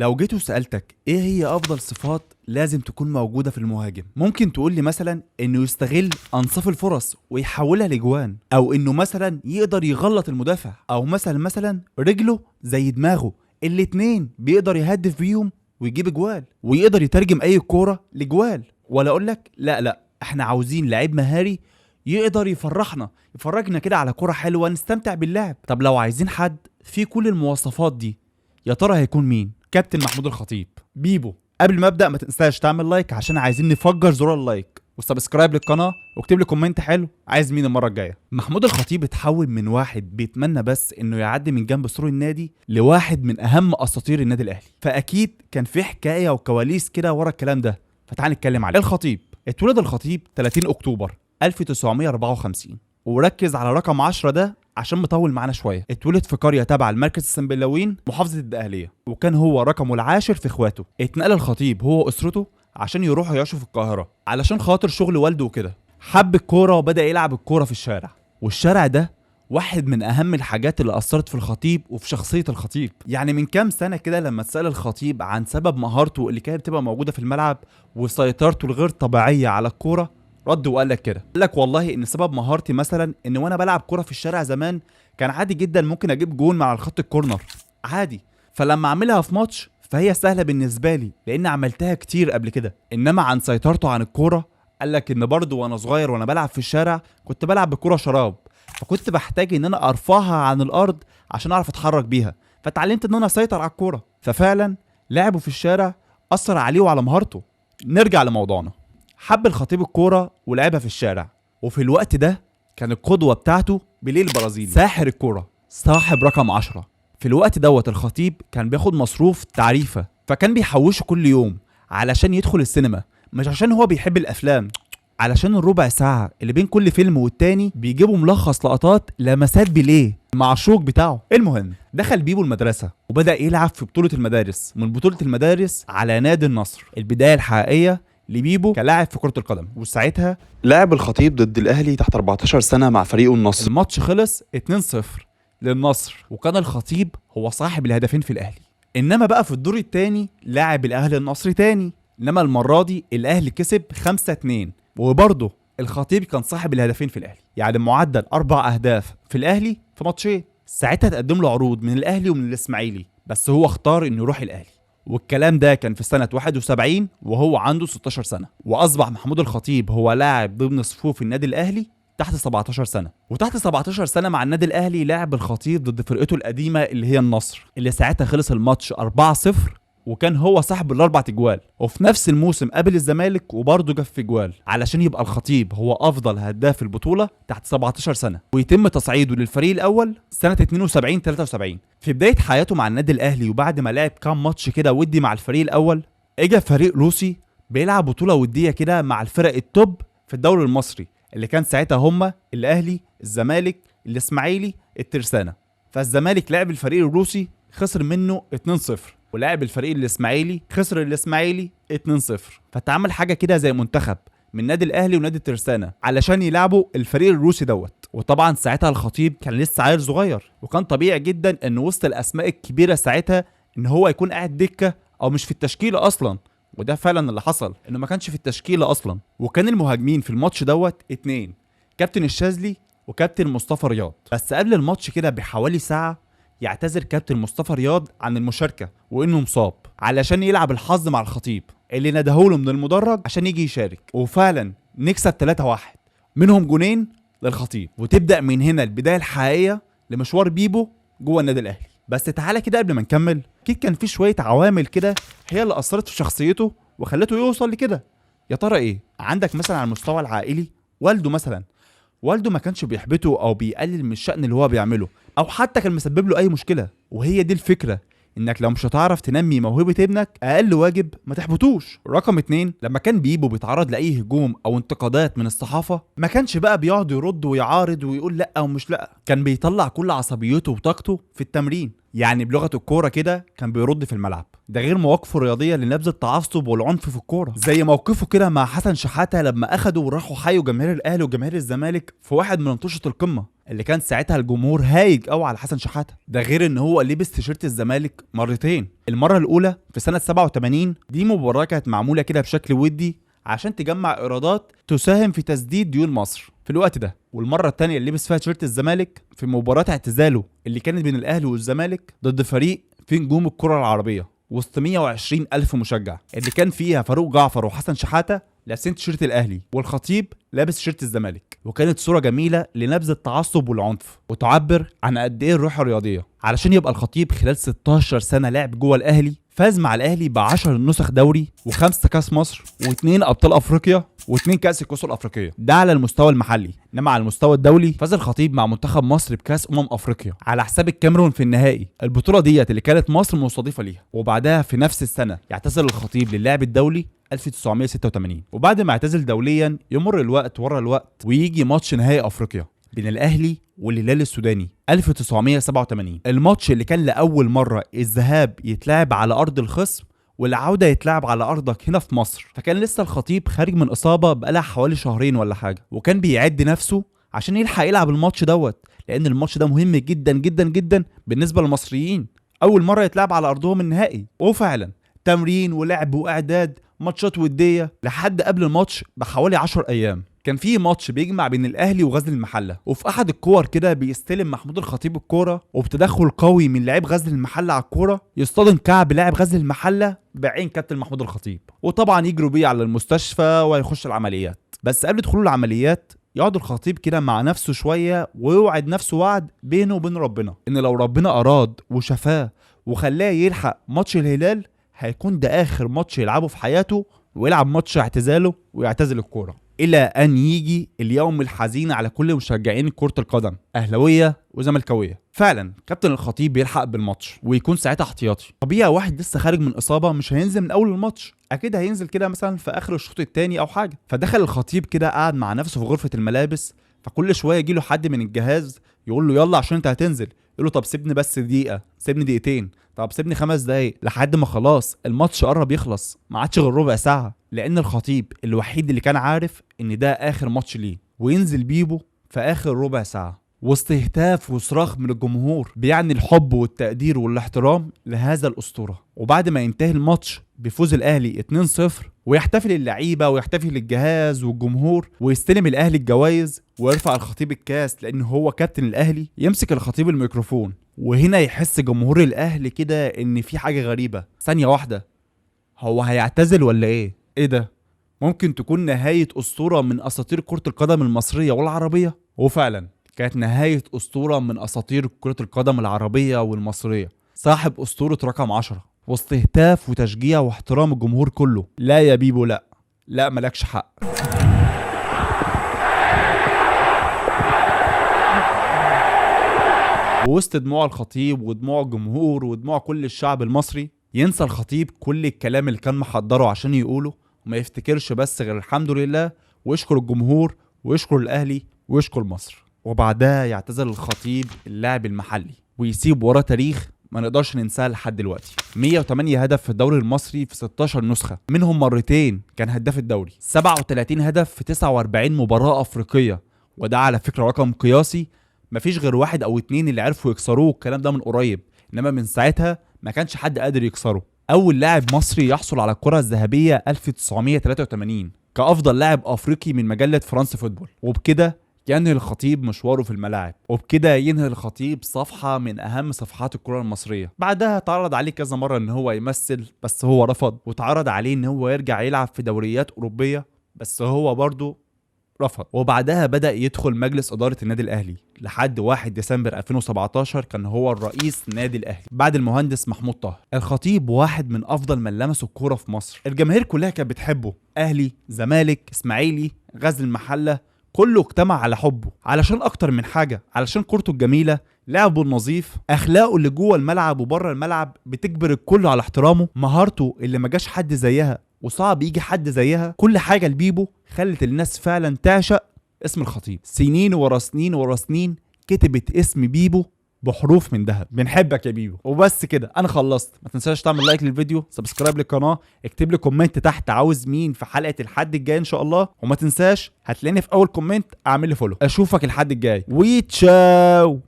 لو جيت وسألتك ايه هي افضل صفات لازم تكون موجودة في المهاجم، ممكن تقول لي مثلا انه يستغل انصاف الفرص ويحولها لجوان، او انه مثلا يقدر يغلط المدافع، او مثلا رجله زي دماغه، الاتنين بيقدر يهدف بيهم ويجيب جوال، ويقدر يترجم اي كورة لجوال. ولا اقول لك لا احنا عاوزين لعيب مهاري يقدر يفرحنا، يفرجنا كده على كرة حلوة نستمتع باللعب. طب لو عايزين حد فيه كل المواصفات دي، يا ترى هيكون مين؟ كابتن محمود الخطيب، بيبو. قبل ما ابدا ما تنساش تعمل like عشان عايزين نفجر زرار ال like، و subscribe للقناة، واكتب لي comment حلو عايز مين المرة الجاية. محمود الخطيب اتحول من واحد بيتمنى بس انه يعدي من جنب سور النادي لواحد من اهم اساطير النادي الاهلي، فاكيد كان في حكاية وكواليس كده ورا الكلام ده، فتعال نتكلم عليه. الخطيب اتولد الخطيب 30 اكتوبر 1954، وركز على رقم 10 ده عشان مطول معانا شوية. اتولد في قرية تابعه لمركز السنبلاوين محافظة الدقهليه، وكان هو رقمه العاشر في اخواته. اتنقل الخطيب هو واسرته عشان يروحوا يعيشوا في القاهرة علشان خاطر شغل والده وكده. حب الكورة وبدا يلعب الكورة في الشارع، والشارع ده واحد من اهم الحاجات اللي اثرت في الخطيب وفي شخصية الخطيب. يعني من كام سنة كده لما اتسال الخطيب عن سبب مهارته اللي كانت بتبقى موجودة في الملعب وسيطرته الغير طبيعية على الكورة، رد وقال لك كده، قال لك والله ان سبب مهارتي مثلا ان وانا بلعب كورة في الشارع زمان كان عادي جدا ممكن اجيب جون مع الخط ال corner عادي، فلما اعملها في ماتش فهي سهلة بالنسبة لي لان عملتها كتير قبل كده. انما عن سيطرته عن الكورة قال لك ان برضه وانا صغير وانا بلعب في الشارع كنت بلعب بكوره شراب، فكنت بحتاج ان انا ارفعها عن الارض عشان اعرف اتحرك بيها، فتعلمت ان انا اسيطر على الكورة. ففعلا لعبه في الشارع اثر عليه وعلى مهارته. نرجع لموضوعنا. حب الخطيب الكورة ولعبها في الشارع، وفي الوقت ده كان القدوة بتاعته بيليه البرازيلي، ساحر الكورة، صاحب رقم 10. في الوقت دوت الخطيب كان بياخد مصروف تعريفه، فكان بيحوشه كل يوم علشان يدخل السينما، مش عشان هو بيحب الافلام، علشان الربع ساعة اللي بين كل فيلم والتاني بيجيبوا ملخص لقطات لمسات بيليه المعشوق بتاعه. المهم دخل بيبو المدرسة وبدأ يلعب في بطولة المدارس، من بطولة المدارس على نادي النصر، البداية الحقيقية لبيبو كلاعب في كرة القدم. وساعتها لعب الخطيب ضد الاهلي تحت 14 سنة مع فريقه النصر. الماتش خلص 2-0 للنصر، وكان الخطيب هو صاحب الهدفين في الاهلي. انما بقى في الدور الثاني لعب الاهلي النصر تاني، انما المرة دي الاهلي كسب 5-2، وبرضه الخطيب كان صاحب الهدفين في الاهلي، يعني معدل 4 اهداف في الاهلي في ماتشين. ساعتها تقدم له عروض من الاهلي ومن الاسماعيلي، بس هو اختار انه يروح الاهلي، والكلام ده كان في سنة 71 وهو عنده 16 سنة. وأصبح محمود الخطيب هو لاعب ضمن صفوف النادي الأهلي تحت 17 سنة. وتحت 17 سنة مع النادي الأهلي لعب الخطيب ضد فرقته القديمة اللي هي النصر، اللي ساعتها خلص الماتش 4-0، وكان هو صاحب الأربع تجوال. وفي نفس الموسم قابل الزمالك وبرضه جاب في جوال، علشان يبقى الخطيب هو أفضل هداف في البطولة تحت 17 سنة، ويتم تصعيده للفريق الأول سنة 72-73. في بداية حياته مع النادي الأهلي وبعد ما لعب كام ماتش كده ودي مع الفريق الأول، اجى فريق روسي بيلعب بطولة ودية كده مع الفرق ال top في الدوري المصري، اللي كان ساعتها هما الأهلي، الزمالك، الإسماعيلي، الترسانة. فالزمالك لعب الفريق الروسي خسر منه 2-0، ولعب الفريق الإسماعيلي خسر الإسماعيلي 2-0. فتعمل حاجة كده زي منتخب من نادي الأهلي ونادي الترسانة علشان يلعبوا الفريق الروسي دوت. وطبعا ساعتها الخطيب كان لسه عيل صغير، وكان طبيعي جدا ان وسط الاسماء الكبيرة ساعتها ان هو يكون قاعد دكه او مش في التشكيلة اصلا، وده فعلا اللي حصل، انه ما كانش في التشكيلة اصلا. وكان المهاجمين في الماتش دوت 2، كابتن الشاذلي وكابتن مصطفى رياض. بس قبل الماتش كده بحوالي ساعة يعتذر كابتن مصطفى رياض عن المشاركة وانه مصاب، علشان يلعب الحظ مع الخطيب اللي ندهوله من المدرج عشان يجي يشارك. وفعلا نكسب 3-1، منهم جونين للخطيب، وتبدا من هنا البداية الحقيقية لمشوار بيبو جوه النادي الاهلي. بس تعالى كده قبل ما نكمل، اكيد كان في شوية عوامل كده هي اللي اثرت في شخصيته وخلته يوصل لكده. يا ترى ايه؟ عندك مثلا على المستوى العائلي، والده مثلا، والده ما كانش بيحبطه او بيقلل من الشأن اللي هو بيعمله، او حتى كان مسبب له اي مشكلة. وهي دي الفكرة، انك لو مش هتعرف تنمي موهبة ابنك اقل واجب ما تحبطوش. رقم 2، لما كان بيبو بيتعرض لاي هجوم او انتقادات من الصحافة ما كانش بقى بيقعد يرد ويعارض ويقول لا ومش لا، كان بيطلع كل عصبيته وطاقته في التمرين، يعني بلغه الكورة كده كان بيرد في الملعب. ده غير مواقفه الرياضية اللي نبذ التعصب والعنف في الكورة، زي موقفه كده مع حسن شحاته لما اخدوا وراحوا حيوا جماهير الاهلي وجماهير الزمالك في واحد من منطقة القمه. اللي كان ساعتها الجمهور هايج قوي على حسن شحاته. ده غير ان هو لبس تيشيرت الزمالك مرتين. المرة الاولى في سنة 87، دي مباراة كانت معمولة كده بشكل ودي عشان تجمع ايرادات تساهم في تسديد ديون مصر في الوقت ده. والمرة الثانية اللي لبس فيها تيشيرت الزمالك في مباراة اعتزاله اللي كانت بين الاهلي والزمالك ضد فريق في نجوم الكره العربية وسط 120 ألف مشجع، اللي كان فيها فاروق جعفر وحسن شحاته لابسين تيشيرت الاهلي والخطيب لابس تيشيرت الزمالك. وكانت صوره جميلة لنبذ التعصب والعنف وتعبر عن قد ايه الروح الرياضية. علشان يبقى الخطيب خلال 16 سنة لعب جوه الاهلي، فاز مع الاهلي ب 10 نسخ دوري و5 كاس مصر و2 ابطال افريقيا و2 كاس الكؤوس الافريقية، ده على المستوى المحلي. انما على المستوى الدولي فاز الخطيب مع منتخب مصر بكاس افريقيا على حساب الكاميرون في النهائي، البطولة ديت اللي كانت مصر مستضيفه ليها. وبعدها في نفس السنة يعتزل الخطيب للعب الدولي 1986. وبعد ما اعتزل دوليا يمر الوقت ورا الوقت ويجي ماتش نهائي افريقيا بين الاهلي والهلال السوداني 1987، الماتش اللي كان لاول مرة الذهاب يتلعب على ارض الخصم والعودة يتلعب على ارضك هنا في مصر. فكان لسه الخطيب خارج من اصابه بقالها حوالي شهرين ولا حاجة، وكان بيعد نفسه عشان يلحق يلعب الماتش دوت، لان الماتش ده مهم جدا جدا جدا بالنسبة للمصريين، اول مرة يتلعب على ارضهم النهائي. وفعلا تمرين ولعب واعداد ماتشات وديه لحد قبل الماتش بحوالي 10 ايام. كان في ماتش بيجمع بين الاهلي وغزل المحلة، وفي احد الكور كده بيستلم محمود الخطيب الكورة، وبتدخل قوي من لاعب غزل المحلة على الكورة يصطدم كعب لاعب غزل المحلة بعين كابتن محمود الخطيب، وطبعا يجروا بيه على المستشفى ويخش العمليات. بس قبل دخوله العمليات يقعد الخطيب كده مع نفسه شوية ويوعد نفسه وعد بينه وبين ربنا ان لو ربنا اراد وشفاه وخلاه يلحق ماتش الهلال هيكون ده اخر ماتش يلعبه في حياته، ويلعب ماتش اعتزاله ويعتزل الكورة. الى ان يجي اليوم الحزين على كل مشجعين كره القدم، اهلاويه وزملكاويه. فعلا كابتن الخطيب بيلحق بالماتش ويكون ساعتها احتياطي. طبيعي واحد لسه خارج من اصابه مش هينزل من اول الماتش، اكيد هينزل كده مثلا في اخر الشوط الثاني او حاجة. فدخل الخطيب كده قعد مع نفسه في غرفة الملابس، فكل شوية يجي له حد من الجهاز يقول له يلا عشان انت هتنزل، يقول له طب سيبني بس دقيقة، سيبني دقيقتين، طب سيبني 5 دقايق، لحد ما خلاص الماتش قرب يخلص، ما عادش غير ربع ساعة. لان الخطيب الوحيد اللي كان عارف ان ده اخر ماتش ليه، وينزل بيبو في اخر ربع ساعة وسط هتاف وصراخ من الجمهور بيعني الحب والتقدير والاحترام لهذا الاسطورة. وبعد ما ينتهي الماتش بفوز الاهلي 2-0، ويحتفل اللعيبة ويحتفل الجهاز والجمهور، ويستلم الاهلي الجوائز ويرفع الخطيب الكاس لان هو كابتن الاهلي. يمسك الخطيب الميكروفون، وهنا يحس جمهور الاهلي كده ان في حاجة غريبة. ثانية واحدة، هو هيعتزل ولا ايه؟ ايه ده؟ ممكن تكون نهاية اسطورة من اساطير كره القدم المصرية والعربية. وفعلا كانت نهاية اسطورة من اساطير كره القدم العربية والمصريه، صاحب اسطورة رقم 10، وسط هتاف وتشجيع واحترام الجمهور كله. لا يا بيبو، لا لا، مالكش حق. ووسط دموع الخطيب ودموع الجمهور ودموع كل الشعب المصري، ينسى الخطيب كل الكلام اللي كان محضرة عشان يقوله، وما يفتكرش بس غير الحمد لله، ويشكر الجمهور ويشكر الاهلي ويشكر مصر. وبعدها يعتزل الخطيب اللاعب المحلي ويسيب وراه تاريخ ما نقدرش ننساه لحد دلوقتي. 108 هدف في الدوري المصري في 16 نسخة، منهم مرتين كان هداف الدوري، 37 هدف في 49 مباراة أفريقية، وده على فكرة رقم قياسي مفيش غير واحد أو اتنين اللي عرفوا يكسروه الكلام ده من قريب، إنما من ساعتها ما كانش حد قادر يكسره. أول لاعب مصري يحصل على الكرة الذهبية 1983 كأفضل لاعب أفريقي من مجلة فرانس فوتبول. وبكده ينهي الخطيب مشواره في الملاعب، وبكده ينهي الخطيب صفحة من أهم صفحات الكرة المصرية. بعدها تعرض عليه كذا مرة إن هو يمثل بس هو رفض، وتعرض عليه إن هو يرجع يلعب في دوريات أوروبية بس هو برضه رفض. وبعدها بدأ يدخل مجلس إدارة النادي الأهلي لحد 1 ديسمبر 2017 كان هو الرئيس نادي الأهلي بعد المهندس محمود طاهر. الخطيب واحد من أفضل من لمسوا الكورة في مصر، الجماهير كلها كانت بتحبه، أهلي، زمالك، إسماعيلي، غزل المحلة، كله اجتمع على حبه علشان اكتر من حاجة، علشان كورته الجميلة، لعبه النظيف، اخلاقه اللي جوه الملعب وبره الملعب بتجبر الكل على احترامه، مهارته اللي ما جاش حد زيها وصعب يجي حد زيها. كل حاجة لبيبو خلت الناس فعلا تعشق اسم الخطيب. سنين ورا سنين ورا سنين كتبت اسم بيبو بحروف من ذهب. بنحبك يا بيبو. وبس كده انا خلصت. ما تنساش تعمل like للفيديو، subscribe للقناة، اكتب لي comment تحت عاوز مين في حلقة الحد الجاي ان شاء الله، وما تنساش هتلاقيني في اول comment اعمل لي follow. اشوفك الحد الجاي وتشاو.